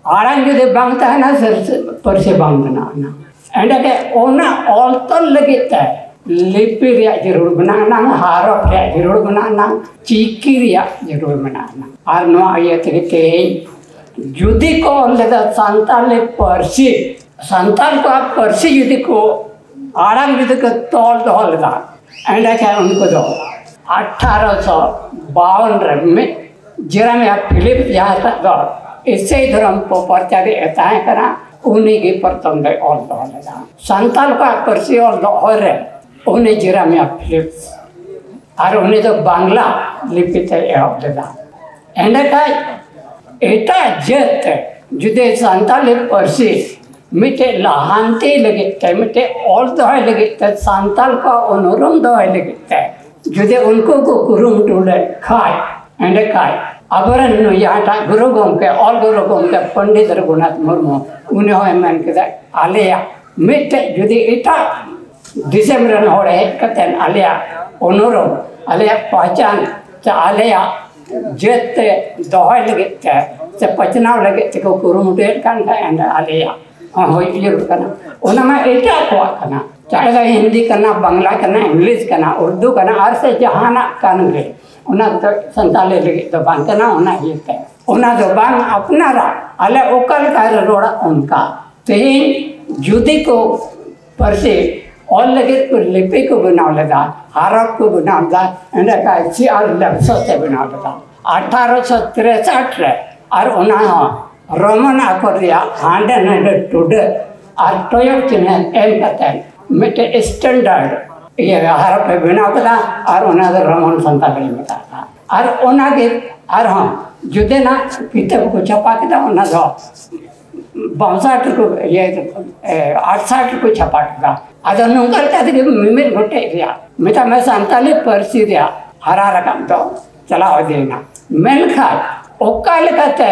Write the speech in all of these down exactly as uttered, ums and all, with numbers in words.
ᱟᱲᱟᱝ ᱡᱩᱫᱤ ᱵᱟᱝ ᱛᱟᱦᱮᱱᱟ, ᱥᱟᱹᱨᱤ ᱯᱟᱹᱨᱥᱤ ᱵᱟᱝ ᱵᱮᱱᱟᱜᱼᱟ᱾ ᱮᱸᱰᱮᱜᱮ ᱚᱱᱟ ᱚᱞ ᱛᱚᱞ ᱞᱟᱹᱜᱤᱫ ᱛᱮ ᱞᱤᱯᱤ ᱨᱮᱭᱟᱜ ᱡᱟᱹᱨᱩᱲ ᱢᱮᱱᱟᱜᱼᱟ, ᱦᱟᱨᱚᱯ ᱨᱮᱭᱟᱜ ᱡᱟᱹᱨᱩᱲ ᱢᱮᱱᱟᱜᱼᱟ, ᱪᱤᱠᱤ ᱨᱮᱭᱟᱜ ᱡᱟᱹᱨᱩᱲ ᱢᱮᱱᱟᱜᱼᱟ᱾ ᱟᱨ ᱱᱚᱣᱟ ᱤᱭᱟᱹ ᱛᱮᱜᱮ ᱛᱮᱦᱮᱧ ᱡᱩᱫᱤ ᱠᱚ ᱚᱞ ᱞᱮᱫᱟ ᱥᱟᱱᱛᱟᱞᱤ ᱯᱟᱹᱨᱥᱤ, ᱥᱟᱱᱛᱟᱞ ᱠᱚᱣᱟᱜ ᱯᱟᱹᱨᱥᱤ ᱡᱩᱫᱤ ᱠᱚ ᱟᱲᱟᱝ ᱡᱩᱫᱤ ᱠᱚ ᱛᱚᱞ ᱫᱚᱦᱚ ᱞᱮᱫᱟ, ᱮᱸᱰᱮᱠᱷᱟᱱ ᱩᱱᱠᱩ ᱫᱚ ᱟᱴᱷᱟᱨᱚᱥᱚ ᱵᱟᱣᱚᱱ ᱨᱮ ᱢᱤᱫ ᱡᱮᱨᱮᱢᱤᱭᱟ ᱯᱷᱤᱞᱤᱯ, ᱡᱟᱦᱟᱸᱭ ᱫᱚ ᱤᱥᱟᱹᱭ ᱫᱷᱚᱨᱚᱢ ᱯᱨᱚᱪᱟᱨᱤᱡ ᱮ ᱛᱟᱦᱮᱸ ᱠᱟᱱᱟ, ᱩᱱᱤ ᱜᱮ ᱯᱨᱚᱛᱷᱚᱢ ᱫᱚᱭ ᱚᱞ ᱫᱚᱦᱚ ᱞᱮᱫᱟ᱾ ᱥᱟᱱᱛᱟᱲ ᱠᱚᱣᱟᱜ ᱯᱟᱹᱨᱥᱤ ᱚᱞ ᱫᱚᱦᱚ ᱨᱮ ᱩᱱᱤ ᱡᱮᱨᱮᱢᱤᱭᱟ ᱯᱷᱤᱞᱤᱯ, ᱟᱨ ᱩᱱᱤ ᱫᱚ ᱵᱟᱝᱞᱟ ᱞᱤᱯᱤ ᱛᱮᱭ ᱮᱦᱚᱵ ᱞᱮᱫᱟ᱾ ᱮᱸᱰᱮᱠᱷᱟᱱ ᱮᱴᱟᱜ ᱡᱟᱹᱛ ᱛᱮ ᱡᱩᱫᱤ ᱥᱟᱱᱛᱟᱲᱤ ᱯᱟᱹᱨᱥᱤ ᱢᱤᱫᱴᱮᱡ ᱞᱟᱦᱟᱱᱛᱤ ᱞᱟᱹᱜᱤᱫ ᱛᱮ, ᱢᱤᱫᱴᱮᱡ ᱚᱞ ᱫᱚᱦᱚᱭ ᱞᱟᱹᱜᱤᱫ ᱛᱮ, ᱥᱟᱱᱛᱟᱲ ᱠᱚ ᱩᱱᱩᱨᱩᱢ ᱫᱚᱦᱚᱭ ᱞᱟᱹᱜᱤᱫ ᱛᱮ ᱡᱩᱫᱤ ᱩᱱᱠᱩ ᱠᱚ ᱠᱩᱨᱩᱢᱩᱴᱩ ᱞᱮᱫ ᱠᱷᱟᱡ, ᱮᱸᱰᱮᱠᱷᱟᱱ ᱟᱵᱚᱨᱮᱱ ᱱᱩᱭ ᱡᱟᱦᱟᱸᱴᱟᱜ ᱜᱩᱨᱩ ᱜᱚᱢᱠᱮ, ᱚᱞ ᱜᱩᱨᱩ ᱜᱚᱢᱠᱮ ᱯᱚᱱᱰᱤᱛ ᱨᱚᱜᱷᱩᱱᱟᱛᱷ ᱢᱩᱨᱢᱩ, ᱩᱱᱤ ᱦᱚᱸᱭ ᱢᱮᱱ ᱠᱮᱫᱟ, ᱟᱞᱮᱭᱟᱜ ᱢᱤᱫᱴᱮᱡ ᱡᱩᱫᱤ ᱮᱴᱟᱜ ᱫᱤᱥᱚᱢ ᱨᱮᱱ ᱦᱚᱲ ᱦᱮᱡ ᱠᱟᱛᱮ ᱟᱞᱮᱭᱟᱜ ᱩᱱᱩᱨᱩᱢ, ᱟᱞᱮᱭᱟᱜ ᱯᱟᱦᱪᱟᱱ, ᱥᱮ ᱟᱞᱮᱭᱟᱜ ᱡᱟᱹᱛ ᱛᱮ ᱫᱚᱦᱚᱭ ᱞᱟᱹᱜᱤᱫ ᱛᱮ ᱥᱮ ᱯᱟᱪᱷᱱᱟᱣ ᱞᱟᱹᱜᱤᱫ ᱛᱮᱠᱚ ᱠᱩᱨᱩᱢᱩᱴᱩᱭᱮᱫ ᱠᱟᱱ ᱠᱷᱟᱡ, ᱮᱱᱠᱷᱟᱱ ᱟᱞᱮᱭᱟᱜ ᱦᱚᱸ ᱦᱩᱭ ᱩᱭᱦᱟᱹᱨ ᱠᱟᱱᱟ᱾ ᱚᱱᱟ ᱢᱟ ᱮᱴᱟᱜ ᱠᱚᱣᱟᱜ ᱠᱟᱱᱟ, ᱪᱟᱦᱮ ᱫᱚ ᱦᱤᱱᱫᱤ ᱠᱟᱱᱟ, ᱵᱟᱝᱞᱟ ᱠᱟᱱᱟ, ᱤᱝᱞᱤᱥ ᱠᱟᱱᱟ, ᱩᱨᱫᱩ ᱠᱟᱱᱟ, ᱟᱨ ᱥᱮ ᱡᱟᱦᱟᱱᱟᱜ ᱠᱟᱱ ᱜᱮ, ᱚᱱᱟ ᱫᱚ ᱥᱟᱱᱛᱟᱞᱤ ᱞᱟᱹᱜᱤᱫ ᱫᱚ ᱵᱟᱝ ᱠᱟᱱᱟ᱾ ᱚᱱᱟ ᱤᱭᱟᱹᱛᱮ ᱚᱱᱟ ᱫᱚ ᱵᱟᱝ ᱟᱯᱱᱟᱨᱟᱜ, ᱟᱞᱮ ᱚᱠᱟ ᱞᱮᱠᱟ ᱞᱮ ᱨᱚᱲᱟ ᱚᱱᱠᱟ᱾ ᱛᱮᱦᱮᱧ ᱡᱩᱫᱤ ᱠᱚ ᱯᱟᱹᱨᱥᱤ ᱚᱞ ᱞᱟᱹᱜᱤᱫ ᱠᱚ ᱞᱤᱯᱤ ᱠᱚ ᱵᱮᱱᱟᱣ ᱞᱮᱫᱟ, ᱦᱟᱨᱚᱯ ᱠᱚ ᱵᱮᱱᱟᱣ ᱞᱮᱫᱟ, ᱮᱸᱰᱮᱠᱷᱟᱱ ᱥᱤ ᱟᱨ ᱞᱮᱯᱥᱚ ᱛᱮ ᱵᱮᱱᱟᱣ ᱞᱮᱫᱟ ᱟᱴᱷᱟᱨᱚᱥᱚ ᱛᱨᱮᱥᱟᱴ ᱨᱮ᱾ ᱟᱨ ᱚᱱᱟ ᱦᱚᱸ ᱨᱳᱢᱟᱱ ᱟᱠᱷᱚᱨ ᱨᱮᱭᱟᱜ ᱦᱟᱸᱰᱮ ᱱᱟᱰᱮ ᱴᱩᱰᱟᱹᱜ ᱟᱨ ᱴᱚᱭᱚᱜ ᱪᱤᱱᱦᱟᱹ ᱮᱢ ᱠᱟᱛᱮ ᱢᱤᱫᱴᱮᱡ ᱥᱴᱮᱱᱰᱟᱨᱰ ᱤᱭᱟᱹ ᱦᱟᱨᱚᱯ ᱮ ᱵᱮᱱᱟᱣ ᱠᱮᱫᱟ᱾ ᱟᱨ ᱚᱱᱟ ᱫᱚ ᱨᱳᱢᱟᱱ ᱥᱟᱱᱛᱟᱲᱤ ᱢᱮᱛᱟᱜ ᱠᱟᱱᱟ᱾ ᱟᱨ ᱚᱱᱟᱜᱮ ᱟᱨᱦᱚᱸ ᱡᱩᱫᱟᱹᱱᱟᱜ ᱠᱤᱛᱟᱹᱵ ᱠᱚ ᱪᱷᱟᱯᱟ ᱠᱮᱫᱟ, ᱚᱱᱟ ᱫᱚ ᱵᱟᱥᱴ ᱨᱮᱠᱚ, ᱤᱭᱟᱹ, ᱮ, ᱟᱴᱥᱟᱴ ᱨᱮᱠᱚ ᱪᱷᱟᱯᱟ ᱠᱮᱫᱟ᱾ ᱟᱫᱚ ᱱᱚᱝᱠᱟ ᱞᱮᱠᱟ ᱛᱮᱜᱮ ᱢᱤᱢᱤᱫ ᱜᱚᱴᱮᱡ ᱨᱮᱭᱟᱜ, ᱢᱮᱛᱟᱜ ᱢᱮ, ᱥᱟᱱᱛᱟᱞᱤ ᱯᱟᱹᱨᱥᱤ ᱨᱮᱭᱟᱜ ᱦᱟᱨᱟ ᱨᱟᱠᱟᱵ ᱫᱚ ᱪᱟᱞᱟᱣ ᱤᱫᱤᱭᱮᱱᱟ᱾ ᱢᱮᱱᱠᱷᱟᱱ ᱚᱠᱟ ᱞᱮᱠᱟᱛᱮ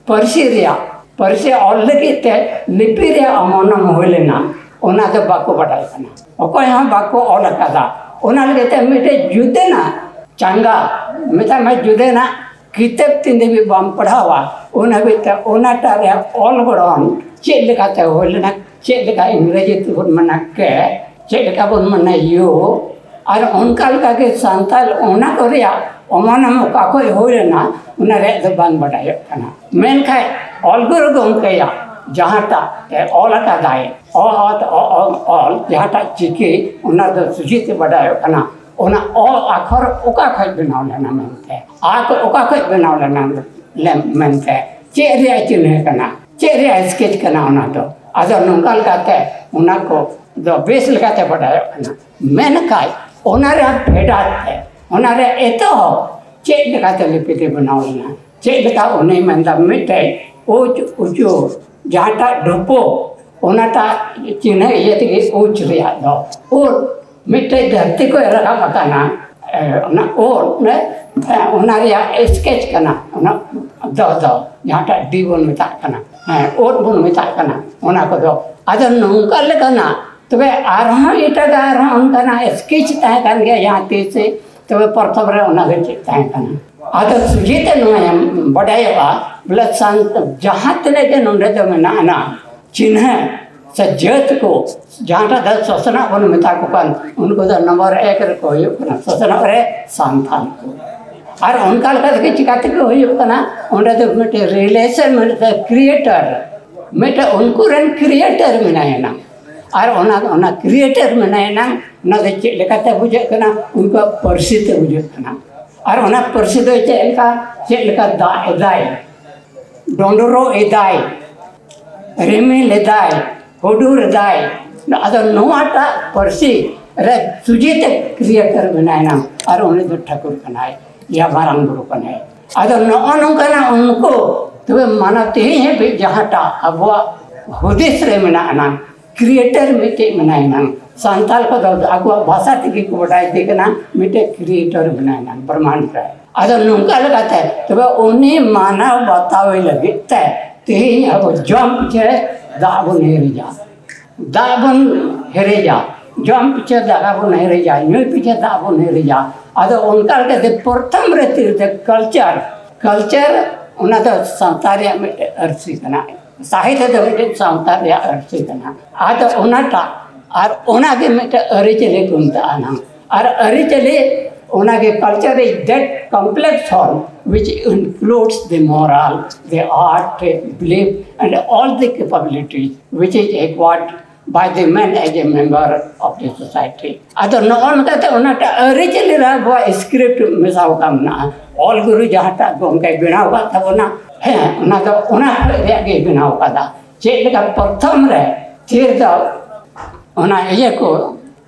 ᱯᱟᱹᱨᱥᱤ ᱨᱮᱭᱟᱜ, ᱯᱟᱹᱨᱥᱤ ᱚᱞ ᱞᱟᱹᱜᱤᱫ ᱛᱮ ᱞᱤᱯᱤ ᱨᱮᱭᱟᱜ ᱚᱢᱚᱱᱚᱢ ᱦᱩᱭ ᱞᱮᱱᱟ, ᱚᱱᱟ ᱫᱚ ᱵᱟᱠᱚ ᱵᱟᱰᱟᱭ ᱠᱟᱱᱟ, ᱚᱠᱚᱭ ᱦᱚᱸ ᱵᱟᱠᱚ ᱚᱞ ᱟᱠᱟᱫᱟ᱾ ᱚᱱᱟ ᱞᱟᱹᱜᱤᱫ ᱛᱮ ᱢᱤᱫᱴᱮᱡ ᱡᱩᱫᱟᱹᱱᱟᱜ ᱪᱟᱸᱜᱟ, ᱢᱮᱛᱟᱜ ᱢᱮ, ᱡᱩᱫᱟᱹᱱᱟᱜ ᱠᱤᱛᱟᱹᱵ ᱛᱤᱱ ᱫᱷᱟᱹᱵᱤᱡ ᱵᱟᱢ ᱯᱟᱲᱦᱟᱣᱟ, ᱩᱱ ᱦᱟᱹᱵᱤᱡ ᱛᱮ ᱚᱱᱟᱴᱟᱜ ᱨᱮᱭᱟᱜ ᱚᱞ ᱜᱚᱲᱦᱚᱱ ᱪᱮᱫ ᱞᱮᱠᱟᱛᱮ ᱦᱩᱭ ᱞᱮᱱᱟ, ᱪᱮᱫ ᱞᱮᱠᱟ ᱤᱝᱨᱮᱡᱤ ᱛᱮᱵᱚᱱ ᱢᱮᱱᱟ ᱠᱮ, ᱪᱮᱫ ᱞᱮᱠᱟ ᱵᱚᱱ ᱢᱮᱱᱟ ᱭᱳ, ᱟᱨ ᱚᱱᱠᱟ ᱞᱮᱠᱟᱜᱮ ᱥᱟᱱᱛᱟᱲ ᱚᱱᱟ ᱠᱚ ᱨᱮᱭᱟᱜ ᱚᱢᱚᱱᱟᱢ ᱚᱠᱟ ᱠᱷᱚᱱ ᱦᱩᱭ ᱞᱮᱱᱟ, ᱚᱱᱟ ᱨᱮᱭᱟᱜ ᱫᱚ ᱵᱟᱝ ᱵᱟᱰᱟᱭᱚᱜ ᱠᱟᱱᱟ᱾ ᱢᱮᱱᱠᱷᱟᱱ ᱚᱞ ᱜᱩᱨᱩ ᱜᱚᱢᱠᱮᱭᱟᱜ ᱡᱟᱦᱟᱸᱴᱟᱜ ᱮ ᱚᱞ ᱟᱠᱟᱫᱟᱭ, ᱚ, ᱚ, ᱚ, ᱚ, ᱚᱞ, ᱡᱟᱦᱟᱸᱴᱟᱜ ᱪᱤᱠᱤ, ᱚᱱᱟ ᱫᱚ ᱥᱚᱡᱷᱮ ᱛᱮ ᱵᱟᱰᱟᱭᱚᱜ ᱠᱟᱱᱟ᱾ ᱚᱱᱟ ᱚ ᱟᱠᱷᱚᱨ ᱚᱠᱟ ᱠᱷᱚᱱ ᱵᱮᱱᱟᱣ ᱞᱮᱱᱟ ᱢᱮᱱᱛᱮ, ᱟ ᱠᱚ ᱚᱠᱟ ᱠᱷᱚᱱ ᱵᱮᱱᱟᱣ ᱞᱮᱱᱟ ᱞᱮ-, ᱢᱮᱱᱛᱮ, ᱪᱮᱫ ᱨᱮᱭᱟᱜ ᱪᱤᱱᱦᱟᱹ ᱠᱟᱱᱟ, ᱪᱮᱫ ᱨᱮᱭᱟᱜ ᱥᱠᱮᱪ ᱠᱟᱱᱟ ᱚᱱᱟ ᱫᱚ᱾ ᱟᱫᱚ ᱱᱚᱝᱠᱟ ᱞᱮᱠᱟᱛᱮ ᱚᱱᱟ ᱠᱚ ᱫᱚ ᱵᱮᱥ ᱞᱮᱠᱟᱛᱮ ᱵᱟᱰᱟᱭᱚᱜ ᱠᱟᱱᱟ᱾ ᱢᱮᱱᱠᱷᱟᱱ ᱚᱱᱟ ᱨᱮᱭᱟᱜ ᱯᱷᱮᱰᱟᱛ ᱛᱮ, ᱚᱱᱟ ᱨᱮᱭᱟᱜ ᱮᱛᱚᱦᱚᱵ ᱪᱮᱫ ᱞᱮᱠᱟᱛᱮ ᱞᱤᱯᱤ ᱛᱮ ᱵᱮᱱᱟᱣ ᱞᱮᱱᱟ, ᱪᱮᱫ ᱞᱮᱠᱟ ᱩᱱᱤ ᱢᱮᱱᱫᱟ ᱢᱤᱫᱴᱮᱡ ᱩᱪ ᱩᱪᱩ ᱡᱟᱦᱟᱸᱴᱟᱜ ᱰᱷᱩᱯᱩ, ᱚᱱᱟᱴᱟᱜ ᱪᱤᱱᱦᱟᱹ ᱤᱭᱟᱹ ᱛᱮᱜᱮ ᱩᱪ ᱨᱮᱭᱟᱜ ᱫᱚ ᱩᱨ ᱢᱤᱫᱴᱮᱡ ᱫᱷᱟᱹᱨᱛᱤ ᱠᱷᱚᱱ ᱨᱟᱠᱟᱵ ᱟᱠᱟᱱᱟ᱾ ᱮ, ᱚᱱᱟ ᱩᱨ ᱚᱱᱮ, ᱮ, ᱚᱱᱟ ᱨᱮᱭᱟᱜ ᱥᱠᱮᱪ ᱠᱟᱱᱟ ᱚᱱᱟ ᱫᱚ, ᱫᱚ ᱡᱟᱦᱟᱸᱴᱟᱜ ᱰᱤ ᱵᱚᱱ ᱢᱮᱛᱟᱜ ᱠᱟᱱᱟ, ᱦᱮᱸ, ᱩᱨ ᱵᱚᱱ ᱢᱮᱛᱟᱜ ᱠᱟᱱᱟ ᱚᱱᱟ ᱠᱚᱫᱚ᱾ ᱟᱫᱚ ᱱᱚᱝᱠᱟ ᱞᱮᱠᱟᱱᱟᱜ ᱛᱚᱵᱮ ᱟᱨᱦᱚᱸ ᱮᱴᱟᱜᱟᱜ ᱟᱨᱦᱚᱸ ᱚᱱᱠᱟᱱᱟᱜ ᱥᱠᱮᱪ ᱛᱟᱦᱮᱸ ᱠᱟᱱ ᱜᱮᱭᱟ ᱡᱟᱦᱟᱸ ᱛᱤᱥ, ᱛᱚᱵᱮ ᱯᱨᱚᱛᱷᱚᱢ ᱨᱮ ᱚᱱᱟ ᱫᱚ ᱪᱮᱫ ᱛᱟᱦᱮᱸ ᱠᱟᱱᱟ? ᱟᱫᱚ ᱥᱚᱡᱷᱮ ᱛᱮ ᱱᱚᱣᱟ ᱵᱟᱰᱟᱭᱚᱜᱼᱟ ᱵᱚᱞᱮ ᱥᱟᱱ-, ᱡᱟᱦᱟᱸ ᱛᱤᱱᱟᱹᱜ ᱜᱮ ᱱᱚᱰᱮ ᱫᱚ ᱢᱮᱱᱟᱜ ᱟᱱᱟ ᱪᱤᱱᱦᱟᱹ ᱥᱮ ᱡᱟᱹᱛ ᱠᱚ, ᱡᱟᱦᱟᱸᱴᱟᱜ ᱫᱚ ᱥᱚᱥᱱᱚᱜ ᱵᱚᱱ ᱢᱮᱛᱟ ᱠᱚ ᱠᱟᱱ, ᱩᱱᱠᱩ ᱫᱚ ᱱᱚᱢᱵᱚᱨ ᱮᱠ ᱨᱮᱠᱚ ᱦᱩᱭᱩᱜ ᱠᱟᱱᱟ ᱥᱚᱥᱱᱚᱜ ᱨᱮ ᱥᱟᱱᱛᱟᱞ ᱠᱚ᱾ ᱟᱨ ᱚᱱᱠᱟ ᱞᱮᱠᱟ ᱛᱮᱜᱮ ᱪᱤᱠᱟ ᱛᱮᱜᱮ ᱦᱩᱭᱩᱜ ᱠᱟᱱᱟ, ᱚᱸᱰᱮ ᱫᱚ ᱢᱤᱫᱴᱮᱱ ᱨᱤᱞᱮᱥᱚᱱ, ᱢᱤᱫᱴᱮᱱ ᱠᱨᱤᱭᱮᱴᱟᱨ, ᱢᱤᱫᱴᱮᱱ ᱩᱱᱠᱩ ᱨᱮᱱ ᱠᱨᱤᱭᱮᱴᱟᱨ ᱢᱮᱱᱟᱭᱟ ᱱᱟᱝ᱾ ᱟᱨ ᱚᱱᱟ, ᱚᱱᱟ ᱠᱨᱤᱭᱮᱴᱟᱨ ᱢᱮᱱᱟᱭᱟ ᱱᱟᱝ, ᱚᱱᱟ ᱫᱚ ᱪᱮᱫ ᱞᱮᱠᱟᱛᱮ ᱵᱩᱡᱷᱟᱹᱜ ᱠᱟᱱᱟ? ᱩᱱᱠᱩᱣᱟᱜ ᱯᱟᱹᱨᱥᱤ ᱛᱮ ᱵᱩᱡᱷᱟᱹᱜ ᱠᱟᱱᱟ᱾ ᱟᱨ ᱚᱱᱟ ᱯᱟᱹᱨᱥᱤ ᱫᱚ ᱪᱮᱫ ᱞᱮᱠᱟ, ᱪᱮᱫ ᱞᱮᱠᱟ ᱫᱟᱜ ᱮᱫᱟᱭ, ᱰᱚᱸᱰᱨᱚ ᱮᱫᱟᱭ, ᱨᱤᱢᱤᱞ ᱮᱫᱟᱭ, ᱦᱩᱰᱩᱨ ᱮᱫᱟᱭ᱾ ᱟᱫᱚ ᱱᱚᱣᱟᱴᱟᱜ ᱯᱟᱹᱨᱥᱤ ᱨᱮ ᱥᱚᱡᱷᱮ ᱛᱮ ᱠᱨᱤᱭᱮᱴᱟᱨ ᱢᱮᱱᱟᱭᱟ ᱱᱟᱝ, ᱟᱨ ᱩᱱᱤ ᱫᱚ ᱴᱷᱟᱹᱠᱩᱨ ᱠᱟᱱᱟᱭ, ᱭᱟ ᱢᱟᱨᱟᱝ ᱵᱩᱨᱩ ᱠᱟᱱᱟᱭ᱾ ᱟᱫᱚ ᱱᱚᱜᱼᱚ ᱱᱚᱝᱠᱟᱱᱟᱜ ᱩᱱᱠᱩ ᱛᱚᱵᱮ ᱢᱟᱱᱟᱣ ᱛᱮᱦᱮᱧ ᱦᱟᱹᱵᱤᱡ ᱡᱟᱦᱟᱸᱴᱟᱜ ᱟᱵᱚᱣᱟᱜ ᱦᱩᱫᱤᱥ ᱨᱮ ᱢᱮᱱᱟᱜ ᱟᱱᱟᱝ, ᱠᱨᱤᱭᱮᱴᱟᱨ ᱢᱤᱫᱴᱮᱡ ᱢᱮᱱᱟᱭ ᱱᱟᱝ᱾ ᱥᱟᱱᱛᱟᱲ ᱠᱚᱫᱚ ᱟᱠᱚᱣᱟᱜ ᱵᱷᱟᱥᱟ ᱛᱮᱜᱮ ᱠᱚ ᱵᱟᱰᱟᱭ ᱛᱮ ᱠᱟᱱᱟ, ᱢᱤᱫᱴᱮᱡ ᱠᱨᱤᱭᱮᱴᱟᱨ ᱢᱮᱱᱟᱭ ᱱᱟᱝ ᱵᱨᱚᱦᱢᱟᱱᱰ ᱨᱮ᱾ ᱟᱫᱚ ᱱᱚᱝᱠᱟ ᱞᱮᱠᱟᱛᱮ ᱛᱚᱵᱮ ᱩᱱᱤ ᱢᱟᱱᱟᱣ ᱵᱟᱛᱟᱣᱮ ᱞᱟᱹᱜᱤᱫ ᱛᱮ ᱛᱮᱦᱮᱧ ᱟᱵᱚ ᱡᱚᱢ ᱯᱤᱪᱷᱮ ᱫᱟᱜ ᱵᱚᱱ ᱦᱤᱨᱤᱡᱟ, ᱫᱟᱜ ᱵᱚᱱ ᱦᱤᱨᱤᱡᱟ, ᱡᱚᱢ ᱯᱤᱪᱷᱮ ᱫᱟᱜ ᱵᱚᱱ ᱦᱤᱨᱤᱡᱟ, ᱧᱩᱭ ᱯᱤᱪᱷᱮ ᱫᱟᱜ ᱵᱚᱱ ᱦᱤᱨᱤᱡᱟ᱾ ᱟᱫᱚ ᱚᱱᱠᱟ ᱞᱮᱠᱟᱛᱮ ᱯᱨᱚᱛᱷᱚᱢ ᱨᱮ ᱛᱤᱨᱮ ᱠᱟᱞᱪᱟᱨ ᱠᱟᱞᱪᱟᱨ, ᱚᱱᱟ ᱫᱚ ᱥᱟᱶᱛᱟ ᱨᱮᱭᱟᱜ ᱢᱤᱫᱴᱮᱱ ᱟᱹᱨᱥᱤ ᱠᱟᱱᱟ᱾ ᱥᱟᱦᱤᱛᱭᱚ ᱫᱚ ᱢᱤᱫᱴᱮᱱ ᱥᱟᱶᱛᱟ ᱨᱮᱭᱟᱜ ᱟᱹᱨᱥᱤ ᱠᱟᱱᱟ᱾ ᱟᱫᱚ ᱚᱱᱟᱴᱟᱜ ᱟᱨ ᱚᱱᱟᱜᱮ ᱢᱤᱫᱴᱮᱱ ᱟᱹᱨᱤᱪᱟᱹᱞᱤ ᱠᱚ ᱢᱮᱛᱟᱜᱼᱟ ᱱᱟᱝ᱾ ᱟᱨ ᱟᱹᱨᱤᱪᱟᱹᱞᱤ, ᱚᱱᱟᱜᱮ culture is that complex form which includes the moral, the art, the belief and all the capabilities which is acquired by the man as a member of the society. ᱟᱫᱚ ᱱᱚᱜᱼᱚ ᱱᱚᱝᱠᱟᱛᱮ ᱚᱱᱟᱴᱟᱜ ᱟᱹᱨᱤᱪᱟᱹᱞᱤ ᱨᱮ ᱟᱵᱚᱣᱟᱜ script ᱢᱮᱥᱟ ᱟᱠᱟᱱ ᱢᱮᱱᱟᱜᱼᱟ᱾ ᱚᱞ ᱜᱩᱨᱩ ᱡᱟᱦᱟᱸᱴᱟᱜ ᱜᱚᱢᱠᱮ ᱵᱮᱱᱟᱣ ᱟᱠᱟᱫ ᱛᱟᱵᱚᱱᱟ, ᱦᱮᱸ, ᱚᱱᱟ ᱫᱚ ᱚᱱᱟ ᱠᱷᱚᱱ ᱨᱮᱭᱟᱜ ᱜᱮ ᱵᱮᱱᱟᱣ ᱟᱠᱟᱫᱟ᱾ ᱪᱮᱫ ᱞᱮᱠᱟ ᱯᱨᱚᱛᱷᱚᱢ ᱨᱮ ᱛᱷᱤᱨ ᱫᱚ ᱚᱱᱟ ᱤᱭᱟᱹ ᱠᱚ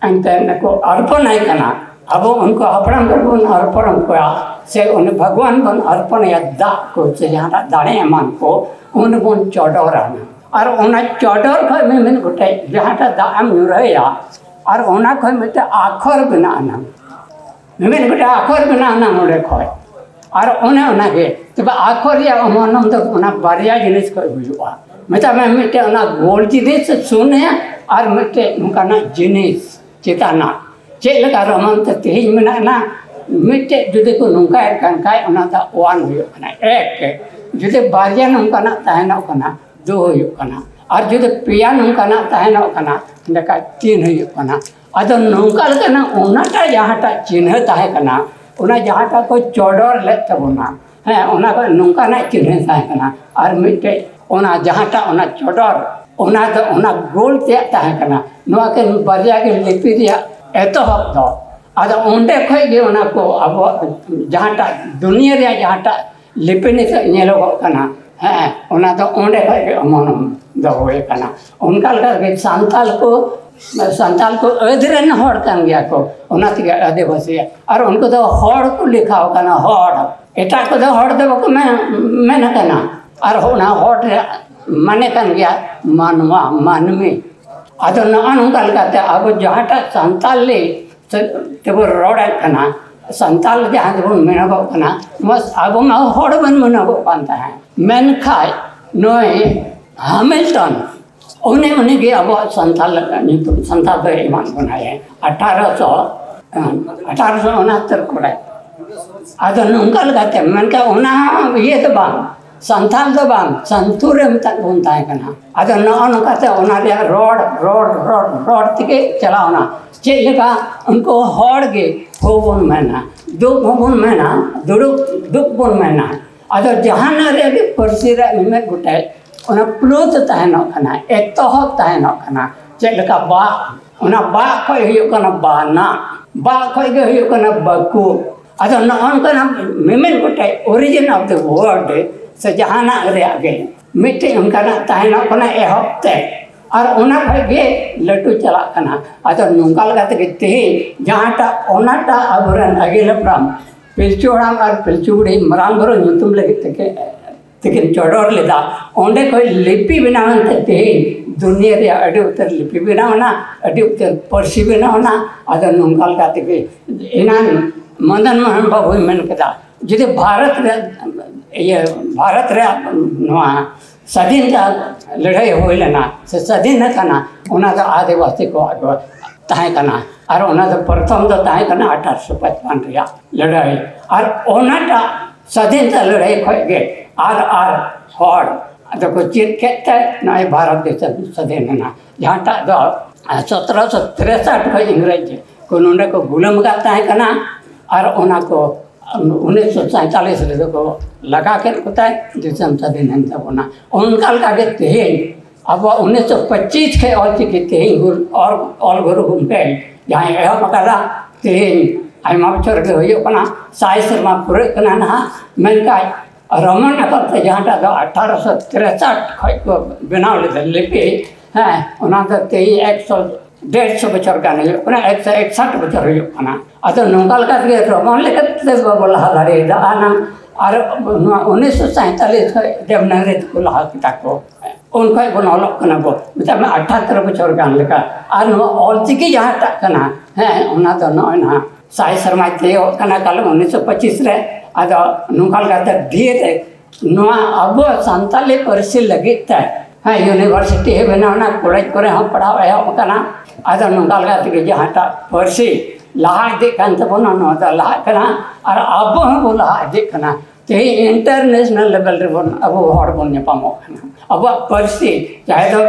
ᱮᱱᱛᱮ ᱠᱚ ᱚᱨᱯᱚᱱᱟᱭ ᱠᱟᱱᱟ, ᱟᱵᱚ ᱩᱱᱠᱩ ᱦᱟᱯᱲᱟᱢ ᱠᱚᱵᱚᱱ ᱚᱨᱯᱚᱱ ᱠᱚᱣᱟ, ᱥᱮ ᱩᱱᱤ ᱵᱷᱟᱜᱽᱣᱟᱱ ᱵᱚᱱ ᱚᱨᱯᱚᱱᱟᱭᱟ, ᱫᱟᱜ ᱠᱚ ᱥᱮ ᱡᱟᱦᱟᱸᱴᱟᱜ ᱫᱟᱲᱮ ᱮᱢᱟᱱ ᱠᱚ, ᱩᱱ ᱵᱚᱱ ᱪᱚᱰᱚᱨᱟ᱾ ᱟᱨ ᱚᱱᱟ ᱪᱚᱰᱚᱨ ᱠᱷᱚᱱ ᱢᱤᱢᱤᱫ ᱜᱚᱴᱮᱡ ᱡᱟᱦᱟᱸᱴᱟᱜ ᱫᱟᱜ ᱮᱢ ᱧᱩᱨᱦᱟᱹᱭᱟ, ᱟᱨ ᱚᱱᱟ ᱠᱷᱚᱱ ᱢᱤᱫᱴᱮᱱ ᱟᱠᱷᱚᱨ ᱵᱮᱱᱟᱜᱼᱟ ᱱᱟᱝ, ᱢᱤᱢᱤᱫ ᱜᱚᱴᱮᱡ ᱟᱠᱷᱚᱨ ᱵᱮᱱᱟᱜᱼᱟ ᱱᱟᱝ ᱚᱸᱰᱮ ᱠᱷᱚᱱ᱾ ᱟᱨ ᱚᱱᱮ ᱚᱱᱟᱜᱮ ᱛᱚᱵᱮ ᱟᱠᱷᱚᱨ ᱨᱮᱭᱟᱜ ᱚᱢᱚᱱᱚᱢ ᱫᱚ ᱚᱱᱟ ᱵᱟᱨᱭᱟ ᱡᱤᱱᱤᱥ ᱠᱷᱚᱱ ᱦᱩᱭᱩᱜᱼᱟ᱾ ᱢᱮᱛᱟᱜ ᱢᱮ ᱢᱤᱫᱴᱮᱱ ᱚᱱᱟ ᱜᱳᱞ ᱡᱤᱱᱤᱥ ᱥᱩᱱᱭᱟ, ᱟᱨ ᱢᱤᱫᱴᱮᱱ ᱱᱚᱝᱠᱟᱱᱟᱜ ᱡᱤᱱᱤᱥ ᱪᱮᱛᱟᱱᱟᱜ᱾ ᱪᱮᱫ ᱞᱮᱠᱟ ᱨᱚᱢᱚᱱ ᱛᱮ ᱛᱮᱦᱮᱧ ᱢᱮᱱᱟᱜᱼᱟ, ᱢᱤᱫᱴᱮᱡ ᱡᱩᱫᱤ ᱠᱚ ᱱᱚᱝᱠᱟᱭᱮᱫ ᱠᱟᱱ ᱠᱷᱟᱡ, ᱚᱱᱟ ᱫᱚ ᱚᱣᱟᱱ ᱦᱩᱭᱩᱜ ᱠᱟᱱᱟ, ᱮᱠ᱾ ᱡᱩᱫᱤ ᱵᱟᱨᱭᱟ ᱱᱚᱝᱠᱟᱱᱟᱜ ᱛᱟᱦᱮᱱᱚᱜ ᱠᱟᱱᱟ, ᱫᱩ ᱦᱩᱭᱩᱜ ᱠᱟᱱᱟ᱾ ᱟᱨ ᱡᱩᱫᱤ ᱯᱮᱭᱟ ᱱᱚᱝᱠᱟᱱᱟᱜ ᱛᱟᱦᱮᱱᱚᱜ ᱠᱟᱱᱟ, ᱮᱸᱰᱮᱠᱷᱟᱱ ᱛᱤᱱ ᱦᱩᱭᱩᱜ ᱠᱟᱱᱟ᱾ ᱟᱫᱚ ᱱᱚᱝᱠᱟ ᱞᱮᱠᱟᱱᱟᱜ ᱚᱱᱟᱴᱟᱜ ᱡᱟᱦᱟᱸᱴᱟᱜ ᱪᱤᱱᱦᱟᱹ ᱛᱟᱦᱮᱸ ᱠᱟᱱᱟ, ᱚᱱᱟ ᱡᱟᱦᱟᱸᱴᱟᱜ ᱠᱚ ᱪᱚᱰᱚᱨ ᱞᱮᱫ ᱛᱟᱵᱚᱱᱟ, ᱦᱮᱸ, ᱚᱱᱟ ᱠᱚ ᱱᱚᱝᱠᱟᱱᱟᱜ ᱪᱤᱱᱦᱟᱹ ᱛᱟᱦᱮᱸ ᱠᱟᱱᱟ᱾ ᱟᱨ ᱢᱤᱫᱴᱮᱡ ᱚᱱᱟ ᱡᱟᱦᱟᱸᱴᱟᱜ ᱚᱱᱟ ᱪᱚᱰᱚᱨ, ᱚᱱᱟ ᱫᱚ ᱚᱱᱟ ᱜᱳᱞ ᱛᱮᱭᱟᱜ ᱛᱟᱦᱮᱸ ᱠᱟᱱᱟ᱾ ᱱᱚᱣᱟ ᱠᱤᱱ ᱵᱟᱨᱭᱟ ᱜᱮ ᱞᱤᱯᱤ ᱨᱮᱭᱟᱜ ᱮᱛᱚᱦᱚᱵ ᱫᱚ᱾ ᱟᱫᱚ ᱚᱸᱰᱮ ᱠᱷᱚᱡ ᱜᱮ ᱚᱱᱟ ᱠᱚ ᱟᱵᱚᱣᱟᱜ ᱡᱟᱦᱟᱸᱴᱟᱜ ᱫᱩᱱᱤᱭᱟᱹ ᱨᱮᱭᱟᱜ ᱡᱟᱦᱟᱸᱴᱟᱜ ᱞᱤᱯᱤ ᱱᱤᱛᱚᱜ ᱧᱮᱞᱚᱜᱚᱜ ᱠᱟᱱᱟ, ᱦᱮᱸ, ᱚᱱᱟ ᱫᱚ ᱚᱸᱰᱮ ᱠᱷᱚᱡ ᱜᱮ ᱚᱢᱚᱱ ᱫᱚ ᱦᱩᱭ ᱠᱟᱱᱟ᱾ ᱚᱱᱠᱟ ᱞᱮᱠᱟ ᱜᱮ ᱥᱟᱱᱛᱟᱞ ᱠᱚ, ᱥᱟᱱᱛᱟᱞ ᱠᱚ ᱟᱹᱫ ᱨᱮᱱ ᱦᱚᱲ ᱠᱟᱱ ᱜᱮᱭᱟ ᱠᱚ, ᱚᱱᱟ ᱛᱮᱜᱮ ᱟᱹᱫᱤᱵᱟᱹᱥᱤ᱾ ᱟᱨ ᱩᱱᱠᱩ ᱫᱚ ᱦᱚᱲ ᱠᱚ ᱞᱮᱠᱷᱟᱣ ᱠᱟᱱᱟ, ᱦᱚᱲ᱾ ᱮᱴᱟᱜ ᱠᱚᱫᱚ ᱦᱚᱲ ᱫᱚ ᱵᱟᱠᱚ ᱢᱮᱱ, ᱢᱮᱱ ᱟᱠᱟᱱᱟ᱾ ᱟᱨ ᱚᱱᱟ ᱦᱚᱲ ᱨᱮᱭᱟᱜ ᱢᱟᱱᱮ ᱠᱟᱱ ᱜᱮᱭᱟ ᱢᱟᱱᱣᱟ, ᱢᱟᱹᱱᱢᱤ᱾ ᱟᱫᱚ ᱱᱚᱜᱼᱚ ᱱᱚᱝᱠᱟ ᱞᱮᱠᱟᱛᱮ ᱟᱵᱚ ᱡᱟᱦᱟᱸᱴᱟᱜ ᱥᱟᱱᱛᱟᱞᱤ ᱛᱮᱵᱚ ᱨᱚᱲᱮᱫ ᱠᱟᱱᱟ, ᱥᱟᱱᱛᱟᱞ ᱡᱟᱦᱟᱸ ᱫᱚᱵᱚᱱ ᱢᱮᱱᱚᱜᱚᱜ ᱠᱟᱱᱟ, ᱱᱚᱣᱟ ᱟᱵᱚ ᱢᱟ ᱦᱚᱲ ᱵᱚᱱ ᱢᱮᱱᱚᱜᱚᱜ ᱠᱟᱱ ᱛᱟᱦᱮᱸᱫ᱾ ᱢᱮᱱᱠᱷᱟᱡ ᱱᱩᱭ ᱦᱟᱢᱤᱞᱴᱚᱱ, ᱩᱱᱤ, ᱩᱱᱤᱜᱮ ᱟᱵᱚᱣᱟᱜ ᱥᱟᱱᱛᱟᱞ ᱧᱩᱛᱩᱢ, ᱥᱟᱱᱛᱟᱞ ᱫᱚᱭ ᱮᱢᱟᱫ ᱵᱚᱱᱟᱭ᱾ ᱟᱴᱷᱟᱨᱚᱥᱚ, ᱟᱴᱷᱟᱨᱚᱥᱚ ᱩᱱᱟᱦᱟᱛᱛᱚᱨ ᱠᱚᱨᱮ ᱟᱫᱚ ᱱᱚᱝᱠᱟ ᱞᱮᱠᱟᱛᱮ, ᱢᱮᱱᱠᱷᱟᱱ ᱚᱱᱟ ᱤᱭᱟᱹ ᱫᱚ ᱵᱟᱝ, ᱥᱟᱱᱛᱟᱲ ᱫᱚ ᱵᱟᱝ, ᱥᱟᱱᱛᱩᱨ ᱨᱮ ᱢᱮᱛᱟᱜ ᱵᱚᱱ ᱛᱟᱦᱮᱸ ᱠᱟᱱᱟ᱾ ᱟᱫᱚ ᱱᱚᱜᱼᱚ ᱱᱚᱝᱠᱟᱛᱮ ᱚᱱᱟ ᱨᱮᱭᱟᱜ ᱨᱚᱲ, ᱨᱚᱲ, ᱨᱚᱲ, ᱨᱚᱲ ᱛᱮᱜᱮ ᱪᱟᱞᱟᱣᱱᱟ᱾ ᱪᱮᱫ ᱞᱮᱠᱟ ᱩᱱᱠᱩ ᱦᱚᱲ ᱜᱮ ᱦᱳ ᱵᱚᱱ ᱢᱮᱱᱟ, ᱫᱩᱵ ᱦᱚᱸᱵᱚᱱ ᱢᱮᱱᱟ, ᱫᱩᱲᱩᱵ, ᱫᱩᱵ ᱵᱚᱱ ᱢᱮᱱᱟ᱾ ᱟᱫᱚ ᱡᱟᱦᱟᱱᱟᱜ ᱨᱮᱭᱟᱜ ᱜᱮ ᱯᱟᱹᱨᱥᱤ ᱨᱮᱭᱟᱜ ᱢᱤᱢᱤᱫ ᱜᱚᱴᱮᱡ ᱚᱱᱟ ᱯᱞᱩᱛ ᱛᱟᱦᱮᱱᱚᱜ ᱠᱟᱱᱟ, ᱮᱛᱚᱦᱚᱵ ᱛᱟᱦᱮᱱᱚᱜ ᱠᱟᱱᱟ᱾ ᱪᱮᱫ ᱞᱮᱠᱟ ᱵᱟᱜ, ᱚᱱᱟ ᱵᱟᱜ ᱠᱷᱚᱡ ᱦᱩᱭᱩᱜ ᱠᱟᱱᱟ ᱵᱟᱱᱟ, ᱵᱟᱜ ᱠᱷᱚᱡ ᱜᱮ ᱦᱩᱭᱩᱜ ᱠᱟᱱᱟ ᱵᱟᱹᱠᱩ᱾ ᱟᱫᱚ ᱱᱚᱜᱼᱚ ᱱᱚᱝᱠᱟᱱᱟᱜ ᱢᱤᱢᱤᱫ ᱜᱚᱴᱮᱡ origin of the word ᱥᱮ ᱡᱟᱦᱟᱱᱟᱜ ᱨᱮᱭᱟᱜ ᱜᱮ ᱢᱤᱫᱴᱮᱡ ᱚᱱᱠᱟᱱᱟᱜ ᱛᱟᱦᱮᱱᱚᱜ ᱠᱟᱱᱟ ᱮᱦᱚᱵ ᱛᱮ, ᱟᱨ ᱚᱱᱟ ᱠᱷᱚᱡ ᱜᱮ ᱞᱟᱹᱴᱩ ᱪᱟᱞᱟᱜ ᱠᱟᱱᱟ᱾ ᱟᱫᱚ ᱱᱚᱝᱠᱟ ᱞᱮᱠᱟ ᱛᱮᱜᱮ ᱛᱮᱦᱮᱧ ᱡᱟᱦᱟᱸᱴᱟᱜ ᱚᱱᱟᱴᱟᱜ ᱟᱵᱚᱨᱮᱱ ᱟᱹᱜᱤᱞ ᱦᱟᱯᱲᱟᱢ ᱯᱤᱞᱪᱩ ᱦᱟᱲᱟᱢ ᱟᱨ ᱯᱤᱞᱪᱩ ᱵᱩᱲᱦᱤ ᱢᱟᱨᱟᱝ ᱵᱩᱨᱩ ᱧᱩᱛᱩᱢ ᱞᱟᱹᱜᱤᱫ ᱛᱮᱜᱮ ᱛᱮᱠᱤᱱ ᱪᱚᱰᱚᱨ ᱞᱮᱫᱟ, ᱚᱸᱰᱮ ᱠᱷᱚᱱ ᱞᱤᱯᱤ ᱵᱮᱱᱟᱣ ᱮᱱᱛᱮ ᱛᱮᱦᱮᱧ ᱫᱩᱱᱤᱭᱟᱹ ᱨᱮᱭᱟᱜ ᱟᱹᱰᱤ ᱩᱛᱟᱹᱨ ᱞᱤᱯᱤ ᱵᱮᱱᱟᱣ ᱮᱱᱟ, ᱟᱹᱰᱤ ᱩᱛᱟᱹᱨ ᱯᱟᱹᱨᱥᱤ ᱵᱮᱱᱟᱣ ᱮᱱᱟ᱾ ᱟᱫᱚ ᱱᱚᱝᱠᱟ ᱞᱮᱠᱟ ᱛᱮᱜᱮ ᱮᱱᱟᱱ ᱢᱚᱫᱚᱱ ᱢᱳᱦᱚᱱ ᱵᱟᱵᱩᱭ ᱢᱮᱱ ᱠᱮᱫᱟ, ᱡᱩᱫᱤ ᱵᱷᱟᱨᱚᱛ ᱨᱮ, ᱤᱭᱟᱹ, ᱵᱷᱟᱨᱚᱛ ᱨᱮᱭᱟᱜ ᱱᱚᱣᱟ ᱥᱟᱫᱷᱤᱱᱛᱟ ᱞᱟᱹᱲᱦᱟᱹᱭ ᱦᱩᱭ ᱞᱮᱱᱟ ᱥᱮ ᱥᱟᱫᱷᱤᱱ ᱟᱠᱟᱱᱟ, ᱚᱱᱟ ᱫᱚ ᱟᱹᱫᱤᱵᱟᱹᱥᱤ ᱠᱚᱣᱟᱜ ᱫᱚ ᱛᱟᱦᱮᱸ ᱠᱟᱱᱟ᱾ ᱟᱨ ᱚᱱᱟ ᱫᱚ ᱯᱨᱚᱛᱷᱚᱢ ᱫᱚ ᱛᱟᱦᱮᱸ ᱠᱟᱱᱟ ᱟᱴᱷᱟᱨᱚᱥᱚ ᱯᱟᱸᱪᱯᱟᱱᱱᱚ ᱨᱮᱭᱟᱜ ᱞᱟᱹᱲᱦᱟᱹᱭ᱾ ᱟᱨ ᱚᱱᱟᱴᱟᱜ ᱥᱟᱫᱷᱤᱱᱛᱟ ᱞᱟᱹᱲᱦᱟᱹᱭ ᱠᱷᱚᱡ ᱜᱮ ᱟᱨ, ᱟᱨ ᱦᱚᱲ ᱟᱫᱚ ᱠᱚ ᱪᱮᱫ ᱠᱮᱫ ᱛᱮ ᱱᱚᱜᱼᱚᱭ ᱵᱷᱟᱨᱚᱛ ᱫᱤᱥᱚᱢ ᱥᱟᱫᱷᱤᱱ ᱮᱱᱟ, ᱡᱟᱦᱟᱸᱴᱟᱜ ᱫᱚ ᱥᱚᱛᱨᱚᱥᱚ ᱛᱨᱮᱥᱟᱴ ᱠᱷᱚᱡ ᱤᱝᱨᱮᱡᱽ ᱠᱚ ᱱᱚᱰᱮ ᱠᱚ ᱜᱩᱞᱟᱹᱢ ᱟᱠᱟᱫ ᱛᱟᱦᱮᱸ ᱠᱟᱱᱟ᱾ ᱟᱨ ᱚᱱᱟ ᱠᱚ ᱩᱱᱤᱥᱥᱚ ᱥᱟᱭᱛᱟᱞᱤᱥ ᱨᱮᱫᱚ ᱠᱚ ᱞᱟᱜᱟ ᱠᱮᱫ ᱠᱚᱛᱮ ᱫᱤᱥᱚᱢ ᱥᱟᱫᱷᱤᱱ ᱮᱱ ᱛᱟᱵᱚᱱᱟ᱾ ᱚᱱᱠᱟ ᱞᱮᱠᱟ ᱜᱮ ᱛᱮᱦᱮᱧ ᱟᱵᱚᱣᱟᱜ ᱩᱱᱤᱥᱥᱚ ᱯᱚᱸᱪᱤᱥ ᱠᱷᱚᱡ ᱚᱞᱪᱤᱠᱤ ᱛᱮᱦᱮᱧ ᱦᱩᱞ, ᱚᱞ, ᱚᱞ ᱜᱩᱨᱩ ᱜᱚᱢᱠᱮ ᱡᱟᱦᱟᱸᱭ ᱮᱦᱚᱵ ᱟᱠᱟᱫᱟ, ᱛᱮᱦᱮᱧ ᱟᱭᱢᱟ ᱵᱚᱪᱷᱚᱨ ᱜᱮ ᱦᱩᱭᱩᱜ ᱠᱟᱱᱟ, ᱥᱟᱭ ᱥᱮᱨᱢᱟ ᱯᱩᱨᱟᱹᱜ ᱠᱟᱱᱟ ᱱᱟᱦᱟᱜ᱾ ᱢᱮᱱᱠᱷᱟᱱ ᱨᱳᱢᱟᱱ ᱟᱠᱷᱚᱨ ᱛᱮ ᱡᱟᱦᱟᱸᱴᱟᱜ ᱫᱚ ᱟᱴᱷᱟᱨᱚᱥᱚ ᱛᱨᱮᱥᱟᱴ ᱠᱷᱚᱡ ᱠᱚ ᱵᱮᱱᱟᱣ ᱞᱮᱫᱟ ᱞᱤᱯᱤ, ᱦᱮᱸ, ᱚᱱᱟ ᱫᱚ ᱛᱮᱦᱮᱧ ᱮᱠᱥᱚ ᱰᱮᱲᱥᱚ ᱵᱚᱪᱷᱚᱨ ᱜᱟᱱ ᱦᱩᱭᱩᱜ ᱠᱟᱱᱟ, ᱮᱠᱥᱚ ᱮᱠᱥᱟᱴ ᱵᱚᱪᱷᱚᱨ ᱦᱩᱭᱩᱜ ᱠᱟᱱᱟ᱾ ᱟᱫᱚ ᱱᱚᱝᱠᱟ ᱞᱮᱠᱟ ᱛᱮᱜᱮ ᱨᱳᱢᱟᱱ ᱞᱮᱠᱟ ᱛᱮ ᱵᱟᱵᱚ ᱞᱟᱦᱟ ᱫᱟᱲᱮᱭᱟᱫᱟ᱾ ᱟᱨ ᱱᱟᱝ-, ᱟᱨ ᱱᱚᱣᱟ ᱩᱱᱤᱥᱥᱚ ᱥᱟᱭᱛᱟᱞᱤᱥ ᱠᱷᱚᱡ ᱫᱮᱵᱽᱱᱟᱜᱚᱨᱤ ᱛᱮᱠᱚ ᱞᱟᱦᱟ ᱠᱮᱫᱟ ᱠᱚ᱾ ᱩᱱ ᱠᱷᱚᱡ ᱵᱚᱱ ᱚᱞᱚᱜ ᱠᱟᱱᱟ ᱵᱚ, ᱢᱮᱛᱟᱜ ᱢᱮ ᱟᱴᱷᱟᱛᱨᱚ ᱵᱚᱪᱷᱚᱨ ᱜᱟᱱ ᱞᱮᱠᱟ᱾ ᱟᱨ ᱱᱚᱣᱟ ᱚᱞᱪᱤᱠᱤ ᱡᱟᱦᱟᱸᱴᱟᱜ ᱠᱟᱱᱟ, ᱦᱮᱸ, ᱚᱱᱟ ᱫᱚ ᱱᱚᱜᱼᱚᱭ ᱱᱟᱦᱟᱜ ᱥᱟᱭ ᱥᱮᱨᱢᱟᱭ ᱛᱤᱭᱳᱜ ᱠᱟᱱᱟ ᱠᱟᱞᱚᱢ ᱩᱱᱤᱥᱥᱚ ᱯᱚᱸᱪᱤᱥ ᱨᱮ᱾ ᱟᱫᱚ ᱱᱚᱝᱠᱟ ᱞᱮᱠᱟᱛᱮ ᱫᱷᱤᱨᱮ ᱱᱚᱣᱟ ᱟᱵᱚ ᱥᱟᱱᱛᱟᱞᱤ ᱯᱟᱹᱨᱥᱤ ᱞᱟᱹᱜᱤᱫ ᱛᱮ, ᱦᱮᱸ, ᱤᱭᱩᱱᱤᱵᱷᱟᱨᱥᱤᱴᱤ ᱦᱚᱸ ᱵᱮᱱᱟᱣ ᱮᱱᱟ, ᱠᱚᱞᱮᱡᱽ ᱠᱚᱨᱮ ᱦᱚᱸ ᱯᱟᱲᱦᱟᱣ ᱮᱦᱚᱵ ᱟᱠᱟᱱᱟ᱾ ᱟᱫᱚ ᱱᱚᱝᱠᱟ ᱞᱮᱠᱟ ᱛᱮᱜᱮ ᱡᱟᱦᱟᱸᱴᱟᱜ ᱯᱟᱹᱨᱥᱤ ᱞᱟᱦᱟ ᱤᱫᱤᱜ ᱠᱟᱱ ᱛᱟᱵᱚᱱᱟ, ᱱᱚᱣᱟ ᱫᱚ ᱞᱟᱦᱟᱜ ᱠᱟᱱᱟ᱾ ᱟᱨ ᱟᱵᱚ ᱦᱚᱸᱵᱚᱱ ᱞᱟᱦᱟ ᱤᱫᱤᱜ ᱠᱟᱱᱟ᱾ ᱛᱮᱦᱮᱧ international level ᱨᱮᱵᱚᱱ ᱟᱵᱚ ᱦᱚᱲ ᱵᱚᱱ ᱧᱟᱯᱟᱢᱚᱜ ᱠᱟᱱᱟ᱾ ᱟᱵᱚᱣᱟᱜ ᱯᱟᱹᱨᱥᱤ, ᱪᱟᱦᱮ ᱫᱚ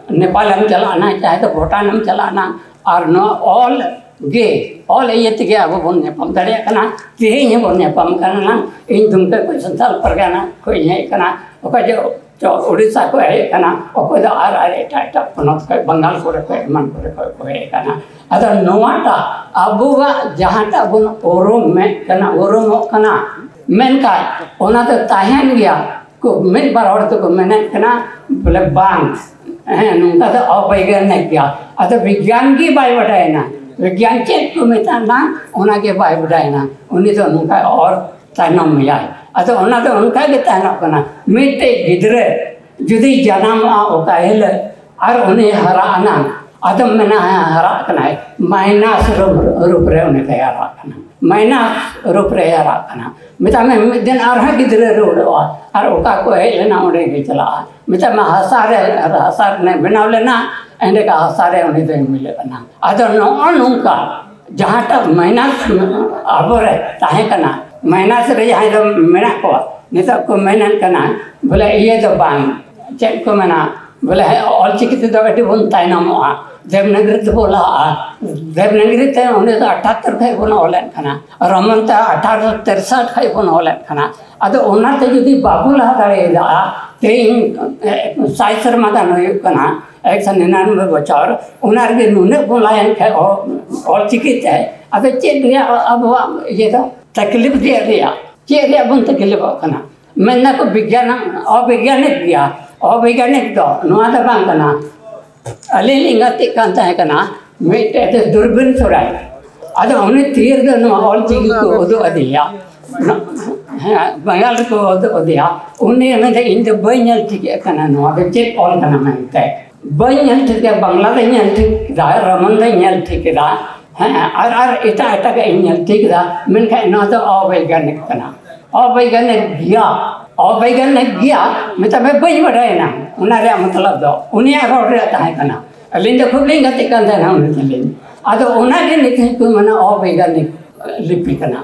ᱱᱮᱯᱟᱞᱮᱢ ᱪᱟᱞᱟᱜᱼᱟ, ᱪᱟᱦᱮ ᱫᱚ ᱵᱷᱩᱴᱟᱱᱮᱢ ᱪᱟᱞᱟᱜᱼᱟ, ᱟᱨ ᱱᱚᱣᱟ ᱚᱞ ᱜᱮ, ᱚᱞ ᱤᱭᱟᱹ ᱛᱮᱜᱮ ᱟᱵᱚ ᱵᱚᱱ ᱧᱟᱯᱟᱢ ᱫᱟᱲᱮᱭᱟᱜ ᱠᱟᱱᱟ᱾ ᱛᱮᱦᱮᱧ ᱦᱚᱸᱵᱚᱱ ᱧᱟᱯᱟᱢ ᱠᱟᱱᱟ᱾ ᱤᱧ ᱫᱩᱢᱠᱟᱹ ᱠᱷᱚᱱ, ᱥᱟᱱᱛᱟᱲ ᱯᱟᱨᱜᱟᱱᱟ ᱠᱷᱚᱱ ᱤᱧ ᱦᱮᱡ ᱟᱠᱟᱱᱟ᱾ ᱚᱠᱚᱭ ᱫᱚ ᱪᱚ ᱩᱲᱤᱥᱥᱟ ᱠᱚ ᱦᱮᱡ ᱟᱠᱟᱱᱟ, ᱚᱠᱚᱭ ᱫᱚ ᱟᱨ, ᱟᱨ ᱮᱴᱟᱜ ᱮᱴᱟᱜ ᱯᱚᱱᱚᱛ ᱠᱷᱚᱱ, ᱵᱟᱝᱜᱟᱞ ᱠᱚᱨᱮ ᱠᱷᱚᱱ, ᱮᱢᱟᱱ ᱠᱚᱨᱮ ᱠᱷᱚᱱ ᱠᱚ ᱦᱮᱡ ᱟᱠᱟᱱᱟ᱾ ᱟᱫᱚ ᱱᱚᱣᱟᱴᱟᱜ ᱟᱵᱚᱣᱟᱜ ᱡᱟᱦᱟᱸᱴᱟᱜ ᱵᱚᱱ ᱩᱨᱩᱢᱮᱫ ᱠᱟᱱᱟ, ᱩᱨᱩᱢᱚᱜ ᱠᱟᱱᱟ, ᱢᱮᱱᱠᱷᱟᱱ ᱚᱱᱟ ᱫᱚ ᱛᱟᱦᱮᱱ ᱜᱮᱭᱟ᱾ ᱠᱚ ᱢᱤᱫ ᱵᱟᱨ ᱦᱚᱲ ᱫᱚᱠᱚ ᱢᱮᱱᱮᱫ ᱠᱟᱱᱟ ᱵᱚᱞᱮ, ᱵᱟᱝ, ᱦᱮᱸ, ᱱᱚᱝᱠᱟ ᱫᱚ ᱚᱵᱳᱭᱜᱟᱱᱤᱠ ᱜᱮᱭᱟ᱾ ᱟᱫᱚ ᱵᱤᱜᱽᱜᱟᱱ ᱜᱮ ᱵᱟᱭ ᱵᱟᱰᱟᱭᱮᱱᱟ, ᱵᱤᱜᱽᱜᱟᱱ ᱪᱮᱫ ᱠᱚ ᱢᱮᱛᱟᱜ ᱠᱟᱱᱟ, ᱚᱱᱟ ᱜᱮ ᱵᱟᱭ ᱵᱟᱰᱟᱭᱮᱱᱟ᱾ ᱩᱱᱤ ᱫᱚ ᱱᱚᱝᱠᱟ ᱚᱨ ᱛᱟᱭᱱᱚᱢ ᱢᱮᱭᱟᱭ᱾ ᱟᱫᱚ ᱚᱱᱟ ᱫᱚ ᱚᱱᱠᱟ ᱜᱮ ᱛᱟᱦᱮᱱᱚᱜ ᱠᱟᱱᱟ᱾ ᱢᱤᱫᱴᱮᱡ ᱜᱤᱫᱽᱨᱟᱹ ᱡᱩᱫᱤ ᱡᱟᱱᱟᱢᱚᱜᱼᱟ ᱚᱠᱟ ᱦᱤᱞᱳᱜ, ᱟᱨ ᱩᱱᱤ ᱦᱟᱨᱟ ᱟᱱᱟᱝ, ᱟᱫᱚᱢ ᱢᱮᱱᱟ, "ᱦᱮᱸ, ᱦᱟᱨᱟᱜ ᱠᱟᱱᱟᱭ, ᱢᱟᱭᱱᱟᱥ ᱨᱩᱯ, ᱨᱩᱯ ᱨᱮ ᱩᱱᱤ ᱫᱚᱭ ᱦᱟᱨᱟᱜ ᱠᱟᱱᱟ, ᱢᱟᱭᱱᱟᱥ ᱨᱩᱯ ᱨᱮᱭ ᱦᱟᱨᱟᱜ ᱠᱟᱱᱟ᱾" ᱢᱮᱛᱟᱜ ᱢᱮ, ᱢᱤᱫ ᱫᱤᱱ ᱟᱨᱦᱚᱸ ᱜᱤᱫᱽᱨᱟᱹ ᱨᱩᱣᱟᱹᱲᱚᱜᱼᱟ, ᱟᱨ ᱚᱠᱟ ᱠᱚ ᱦᱮᱡ ᱞᱮᱱᱟ ᱚᱸᱰᱮ ᱜᱮ ᱪᱟᱞᱟᱜᱼᱟ᱾ ᱢᱮᱛᱟᱜ ᱢᱮ, ᱦᱟᱥᱟ ᱨᱮ, ᱦᱟᱥᱟ ᱨᱮ ᱵᱮᱱᱟᱣ ᱞᱮᱱᱟ, ᱮᱸᱰᱮᱠᱷᱟᱱ ᱦᱟᱥᱟ ᱨᱮ ᱩᱱᱤ ᱫᱚᱭ ᱢᱤᱞᱟᱹᱜ ᱠᱟᱱᱟ᱾ ᱟᱫᱚ ᱱᱚᱜᱼᱚ ᱱᱚᱝᱠᱟ ᱡᱟᱦᱟᱸᱴᱟᱜ ᱢᱟᱭᱱᱟᱥ ᱟᱵᱚᱨᱮ ᱛᱟᱦᱮᱸ ᱠᱟᱱᱟ, ᱢᱟᱭᱱᱟᱥ ᱨᱮ ᱡᱟᱦᱟᱸᱭ ᱫᱚ ᱢᱮᱱᱟᱜ ᱠᱚᱣᱟ, ᱱᱤᱛᱚᱜ ᱠᱚ ᱢᱮᱱᱮᱫ ᱠᱟᱱᱟ ᱵᱚᱞᱮ ᱤᱭᱟᱹ ᱫᱚ ᱵᱟᱝ, ᱪᱮᱫ ᱠᱚ ᱢᱮᱱᱟ, ᱵᱚᱞᱮ ᱚᱞᱪᱤᱠᱤ ᱛᱮᱫᱚ ᱟᱹᱰᱤ ᱵᱚᱱ ᱛᱟᱭᱱᱚᱢᱚᱜᱼᱟ, ᱫᱮᱵᱽᱱᱟᱜᱽᱨᱤ ᱛᱮᱵᱚ ᱞᱟᱦᱟᱜᱼᱟ᱾ ᱫᱮᱵᱽᱱᱟᱜᱽᱨᱤ ᱛᱮ ᱩᱱᱤ ᱫᱚ ᱟᱴᱷᱟᱛᱛᱚᱨ ᱠᱷᱚᱱ ᱵᱚᱱ ᱚᱞᱮᱫ ᱠᱟᱱᱟ, ᱨᱳᱢᱟᱱ ᱛᱮ ᱟᱴᱷᱟᱨᱚᱥᱚ ᱛᱤᱨᱥᱟᱴ ᱠᱷᱚᱱ ᱵᱚᱱ ᱚᱞᱮᱫ ᱠᱟᱱᱟ᱾ ᱟᱫᱚ ᱚᱱᱟᱛᱮ ᱡᱩᱫᱤ ᱵᱟᱵᱚ ᱞᱟᱦᱟ ᱫᱟᱲᱮᱭᱟᱫᱟ, ᱛᱮᱦᱮᱧ, ᱮ, ᱥᱟᱭ ᱥᱮᱨᱢᱟ ᱜᱟᱱ ᱦᱩᱭᱩᱜ ᱠᱟᱱᱟ, ᱮᱠᱥᱚ ᱱᱤᱨᱟᱱᱚᱵᱵᱳᱭ ᱵᱚᱪᱷᱚᱨ, ᱚᱱᱟ ᱨᱮᱜᱮ ᱱᱩᱱᱟᱹᱜ ᱵᱚᱱ ᱞᱟᱦᱟᱭᱮᱱ ᱠᱷᱟᱡ ᱚ-, ᱚᱞᱪᱤᱠᱤ ᱛᱮ, ᱟᱫᱚ ᱪᱮᱫ ᱨᱮᱭᱟᱜ ᱟᱵᱚᱣᱟᱜ ᱤᱭᱟᱹ ᱫᱚ, ᱛᱟᱠᱞᱤᱯ ᱪᱮᱫ ᱨᱮᱭᱟᱜ, ᱪᱮᱫ ᱨᱮᱭᱟᱜ ᱵᱚᱱ ᱛᱟᱠᱞᱤᱯᱚᱜ ᱠᱟᱱᱟ? ᱢᱮᱱ ᱫᱟᱠᱚ ᱵᱤᱜᱽᱜᱟᱱ ᱚᱵᱤᱜᱽᱜᱟᱱᱤᱠ ᱜᱮᱭᱟ᱾ ᱚᱵᱤᱜᱽᱜᱟᱱᱤᱠ ᱫᱚ ᱱᱚᱣᱟ ᱫᱚ ᱵᱟᱝ ᱠᱟᱱᱟ᱾ ᱟᱹᱞᱤᱧ ᱞᱤᱧ ᱜᱟᱛᱮᱜ ᱠᱟᱱ ᱛᱟᱦᱮᱸ ᱠᱟᱱᱟ ᱢᱤᱫᱴᱮᱡ ᱫᱚ ᱫᱩᱨᱵᱤᱱ ᱥᱚᱨᱟᱭ᱾ ᱟᱫᱚ ᱩᱱᱤ ᱛᱤᱨ ᱫᱚ ᱱᱚᱣᱟ ᱚᱞ ᱪᱤᱠᱤ ᱠᱚ ᱩᱫᱩᱜ ᱟᱫᱮᱭᱟ᱾ ᱦᱮᱸ, ᱵᱟᱝᱜᱟᱞ ᱨᱮᱠᱚ ᱩᱫᱩᱜ ᱟᱫᱮᱭᱟ᱾ ᱩᱱᱤ ᱢᱮᱱᱫᱟ, "ᱤᱧ ᱫᱚ ᱵᱟᱹᱧ ᱧᱮᱞ ᱴᱷᱤᱠᱮᱫ ᱠᱟᱱᱟ, ᱱᱚᱣᱟ ᱫᱚ ᱪᱮᱫ ᱚᱞ ᱠᱟᱱᱟ?" ᱢᱮᱱᱛᱮ᱾ ᱵᱟᱹᱧ ᱧᱮᱞ ᱴᱷᱤᱠ ᱠᱮᱫᱟ, ᱵᱟᱝᱞᱟ ᱫᱚᱧ ᱧᱮᱞ ᱴᱷᱤᱠ ᱠᱮᱫᱟ, ᱨᱳᱢᱟᱱ ᱫᱚᱧ ᱧᱮᱞ ᱴᱷᱤᱠ ᱠᱮᱫᱟ, ᱦᱮᱸ, ᱟᱨ, ᱟᱨ ᱮᱴᱟᱜ ᱮᱴᱟᱜ ᱤᱧ ᱧᱮᱞ ᱴᱷᱤᱠ ᱠᱮᱫᱟ, ᱢᱮᱱᱠᱷᱟᱱ ᱱᱚᱣᱟ ᱫᱚ ᱚᱵᱳᱭᱜᱟᱱᱤᱠ ᱠᱟᱱᱟ, ᱚᱵᱳᱭᱜᱟᱱᱤᱠ ᱜᱮᱭᱟ, ᱚᱵᱳᱭᱜᱟᱱᱤᱠ ᱜᱮᱭᱟ, ᱢᱮᱛᱟᱜ ᱢᱮ ᱵᱟᱹᱧ ᱵᱟᱰᱟᱭᱮᱱᱟ ᱚᱱᱟ ᱨᱮᱭᱟᱜ ᱢᱚᱛᱞᱚᱵ ᱫᱚ, ᱩᱱᱤᱭᱟᱜ ᱨᱚᱲ ᱨᱮᱭᱟᱜ ᱛᱟᱦᱮᱸ ᱠᱟᱱᱟ᱾ ᱟᱹᱞᱤᱧ ᱫᱚ ᱠᱷᱩᱵ ᱞᱤᱧ ᱜᱟᱛᱮᱜ ᱠᱟᱱ ᱛᱟᱦᱮᱱᱟ ᱩᱱᱤ ᱛᱟᱹᱞᱤᱧ᱾ ᱟᱫᱚ ᱚᱱᱟᱜᱮ ᱱᱤᱛ ᱦᱚᱸᱠᱚ ᱢᱮᱱᱟ ᱚᱵᱳᱭᱜᱟᱱᱤᱠ ᱞᱤᱯᱤ ᱠᱟᱱᱟ᱾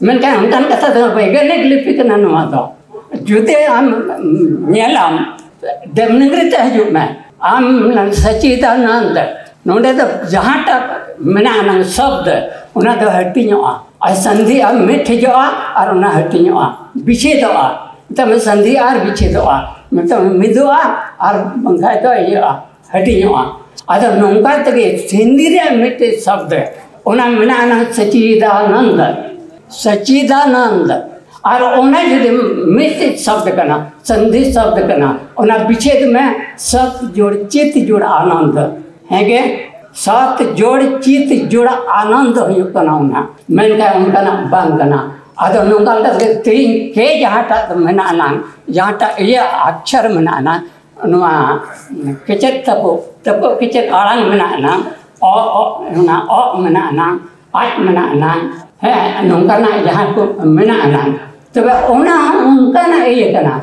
ᱢᱮᱱᱠᱷᱟᱱ ᱚᱱᱠᱟᱱ ᱠᱟᱛᱷᱟ ᱫᱚ, ᱵᱳᱭᱜᱟᱱᱤᱠ ᱞᱤᱯᱤ ᱠᱟᱱᱟ ᱱᱚᱣᱟ ᱫᱚ᱾ ᱡᱩᱫᱤ ᱟᱢ ᱧᱮᱞᱟᱢ, ᱫᱮᱵᱽᱱᱟᱜᱽᱨᱤ ᱛᱮ ᱦᱤᱡᱩᱜ ᱢᱮ, ᱟᱢ ᱥᱚᱪᱤᱫᱟᱱᱚᱱᱫ, ᱱᱚᱰᱮ ᱫᱚ ᱡᱟᱦᱟᱸᱴᱟᱜ ᱢᱮᱱᱟᱜᱼᱟ ᱱᱟᱝ ᱥᱚᱵᱫ, ᱚᱱᱟ ᱫᱚ ᱦᱟᱹᱴᱤᱧᱚᱜᱼᱟ᱾ ᱟᱨ ᱥᱟᱱᱫᱷᱤ ᱟᱨ ᱢᱤᱫ ᱴᱷᱤᱠᱚᱜᱼᱟ ᱟᱨ ᱚᱱᱟ ᱦᱟᱹᱴᱤᱧᱚᱜᱼᱟ, ᱵᱤᱪᱷᱮᱫᱚᱜᱼᱟ᱾ ᱢᱮᱛᱟᱜ ᱢᱮ ᱥᱟᱱᱫᱷᱤ ᱟᱨ ᱵᱤᱪᱷᱮᱫᱚᱜᱼᱟ, ᱢᱮᱛᱟᱜ ᱢᱮ ᱢᱤᱫᱚᱜᱼᱟ ᱟᱨ ᱵᱟᱝᱠᱷᱟᱡ ᱫᱚ ᱤᱭᱟᱹᱜᱼᱟ, ᱦᱟᱹᱴᱤᱧᱚᱜᱼᱟ᱾ ᱟᱫᱚ ᱱᱚᱝᱠᱟ ᱛᱮᱜᱮ ᱦᱤᱱᱫᱤ ᱨᱮᱭᱟᱜ ᱢᱤᱫᱴᱮᱡ ᱥᱚᱵᱫ, ᱚᱱᱟ ᱢᱮᱱᱟᱜᱼᱟ ᱱᱟᱝ ᱥᱚᱪᱤᱫᱟᱱᱚᱱᱫ, ᱥᱚᱪᱤᱫᱟᱱᱚᱱᱫ᱾ ᱟᱨ ᱚᱱᱟ ᱡᱩᱫᱤ ᱢᱤᱫᱴᱮᱡ ᱥᱚᱵᱫ ᱠᱟᱱᱟ, ᱥᱟᱱᱫᱷᱤ ᱥᱚᱵᱫ ᱠᱟᱱᱟ, ᱚᱱᱟ ᱵᱤᱪᱷᱮᱫ ᱢᱮ, ᱥᱚᱛ ᱡᱳᱲ ᱪᱤᱛ ᱡᱳᱲ ᱟᱱᱚᱱᱫ᱾ ᱦᱮᱸᱜᱮ, ᱥᱚᱛ ᱡᱳᱲ ᱪᱤᱛ ᱡᱳᱲ ᱟᱱᱚᱱᱫ ᱦᱩᱭᱩᱜ ᱠᱟᱱᱟ ᱚᱱᱟ, ᱢᱮᱱᱠᱷᱟᱱ ᱚᱱᱠᱟᱱᱟᱜ ᱵᱟᱝ ᱠᱟᱱᱟ᱾ ᱟᱫᱚ ᱱᱚᱝᱠᱟ ᱞᱮᱠᱟᱛᱮ ᱛᱮᱦᱮᱧ ᱠᱮ ᱡᱟᱦᱟᱸᱴᱟᱜ ᱫᱚ ᱢᱮᱱᱟᱜᱼᱟ ᱱᱟᱝ, ᱡᱟᱦᱟᱸᱴᱟᱜ ᱤᱭᱟᱹ ᱟᱠᱪᱷᱟᱨ ᱢᱮᱱᱟᱜᱼᱟ ᱱᱟᱝ, ᱱᱚᱣᱟ ᱠᱮᱪᱮᱫ ᱛᱟᱹᱯᱩᱜ, ᱛᱟᱹᱯᱩᱜ ᱠᱮᱪᱮᱫ ᱟᱲᱟᱝ ᱢᱮᱱᱟᱜᱼᱟ ᱱᱟᱝ, ᱚ, ᱚ, ᱚᱱᱟ ᱚ ᱢᱮᱱᱟᱜᱼᱟ ᱱᱟᱝ, ᱟᱡ ᱢᱮᱱᱟᱜᱼᱟ ᱱᱟᱝ, ᱦᱮᱸ, ᱱᱚᱝᱠᱟᱱᱟᱜ ᱡᱟᱦᱟᱸ ᱠᱚ ᱢᱮᱱᱟᱜᱼᱟ ᱱᱟᱝ, ᱛᱚᱵᱮ ᱚᱱᱟ ᱦᱚᱸ ᱚᱱᱠᱟᱱᱟᱜ ᱤᱭᱟᱹ ᱠᱟᱱᱟ,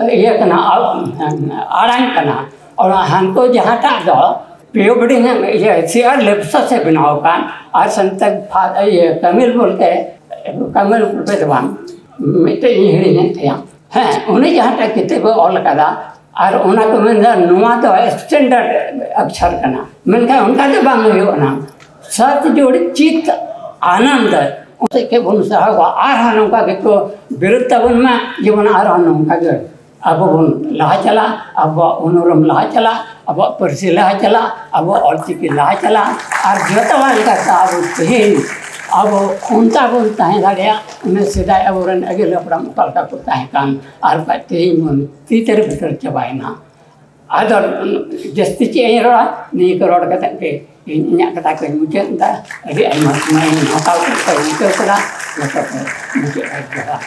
ᱤᱭᱟᱹ ᱠᱟᱱᱟ, ᱟ-, ᱟᱲᱟᱝ ᱠᱟᱱᱟ᱾ ᱚᱱᱟ ᱦᱟᱱᱠᱚ ᱡᱟᱦᱟᱸᱴᱟᱜ ᱫᱚ ᱯᱤᱭᱳᱵᱰᱤᱝ ᱤᱭᱟᱹ ᱥᱤᱭᱟᱨ ᱞᱮᱯᱥᱟ ᱥᱮ ᱵᱮᱱᱟᱣ ᱟᱠᱟᱱ, ᱟᱨ ᱥᱟᱱᱛᱟᱲ ᱯᱷᱟ-, ᱤᱭᱟᱹ ᱠᱟᱢᱤᱞ ᱵᱚᱞᱛᱮ, ᱠᱟᱢᱤᱞ ᱵᱚᱞᱛᱮ ᱫᱚ ᱵᱟᱝ, ᱢᱤᱫᱴᱮᱡ ᱤᱧ ᱦᱤᱲᱤᱧᱮᱫ ᱛᱟᱭᱟ᱾ ᱦᱮᱸ, ᱩᱱᱤ ᱡᱟᱦᱟᱸᱴᱟᱜ ᱠᱤᱛᱟᱹᱵ ᱮ ᱚᱞ ᱟᱠᱟᱫᱟ, ᱟᱨ ᱚᱱᱟ ᱠᱚ ᱢᱮᱱᱫᱟ ᱱᱚᱣᱟ ᱫᱚ ᱥᱴᱮᱱᱰᱟᱨᱰ ᱟᱠᱪᱷᱟᱨ ᱠᱟᱱᱟ, ᱢᱮᱱᱠᱷᱟᱱ ᱚᱱᱠᱟ ᱫᱚ ᱵᱟᱝ ᱦᱩᱭᱩᱜ ᱠᱟᱱᱟ᱾ ᱥᱟᱛ ᱡᱳᱲ ᱪᱤᱛ ᱟᱱᱚᱱᱫ, ᱚᱱᱛᱮ ᱜᱮ ᱵᱚᱱ ᱥᱟᱦᱟᱣᱟ᱾ ᱟᱨᱦᱚᱸ ᱱᱚᱝᱠᱟ ᱜᱮᱠᱚ ᱵᱤᱨᱳᱫ ᱛᱟᱵᱚᱱ ᱢᱟ, ᱡᱮᱢᱚᱱ ᱟᱨᱦᱚᱸ ᱱᱚᱝᱠᱟ ᱜᱮ ᱟᱵᱚ ᱵᱚᱱ ᱞᱟᱦᱟ ᱪᱟᱞᱟᱜ, ᱟᱵᱚᱣᱟᱜ ᱩᱱᱩᱨᱩᱢ ᱞᱟᱦᱟ ᱪᱟᱞᱟᱜ, ᱟᱵᱚᱣᱟᱜ ᱯᱟᱹᱨᱥᱤ ᱞᱟᱦᱟ ᱪᱟᱞᱟᱜ, ᱟᱵᱚᱣᱟᱜ ᱚᱞᱪᱤᱠᱤ ᱞᱟᱦᱟ ᱪᱟᱞᱟᱜ, ᱟᱨ ᱡᱚᱛᱚᱣᱟᱜ ᱞᱮᱠᱟᱛᱮ ᱟᱵᱚ ᱛᱮᱦᱮᱧ ᱟᱵᱚ ᱚᱱᱠᱟ ᱵᱚᱱ ᱛᱟᱦᱮᱸ ᱫᱟᱲᱮᱭᱟᱜ, ᱚᱱᱮ ᱥᱮᱫᱟᱭ ᱟᱵᱚᱨᱮᱱ ᱟᱹᱜᱤᱞ ᱦᱟᱯᱲᱟᱢ ᱚᱠᱟ ᱞᱮᱠᱟ ᱠᱚ ᱛᱟᱦᱮᱸ ᱠᱟᱱ, ᱟᱨ ᱵᱟᱠᱷᱟᱡ ᱛᱮᱦᱮᱧ ᱵᱚᱱ ᱛᱤᱛᱮᱨ ᱵᱤᱛᱮᱨ ᱪᱟᱵᱟᱭᱮᱱᱟ᱾ ᱟᱫᱚ ᱡᱟᱹᱥᱛᱤ ᱪᱮᱫ ᱤᱧ ᱨᱚᱲᱟ, ᱱᱤᱭᱟᱹ ᱠᱚ ᱨᱚᱲ ᱠᱟᱛᱮ ᱜᱮ ᱤᱧ ᱤᱧᱟᱹᱜ ᱠᱟᱛᱷᱟ ᱠᱚᱧ ᱢᱩᱪᱟᱹᱫ ᱮᱫᱟ᱾ ᱟᱹᱰᱤ ᱟᱭᱢᱟ ᱥᱚᱢᱚᱭ ᱤᱧ ᱦᱟᱛᱟᱣ ᱠᱮᱫ ᱛᱮ ᱤᱧ ᱟᱹᱭᱠᱟᱹᱣ ᱠᱮᱫᱟ, ᱡᱚᱛᱚ ᱠᱚ ᱢᱩᱪᱟᱹᱫ ᱨᱮ ᱡᱚᱦᱟᱨ᱾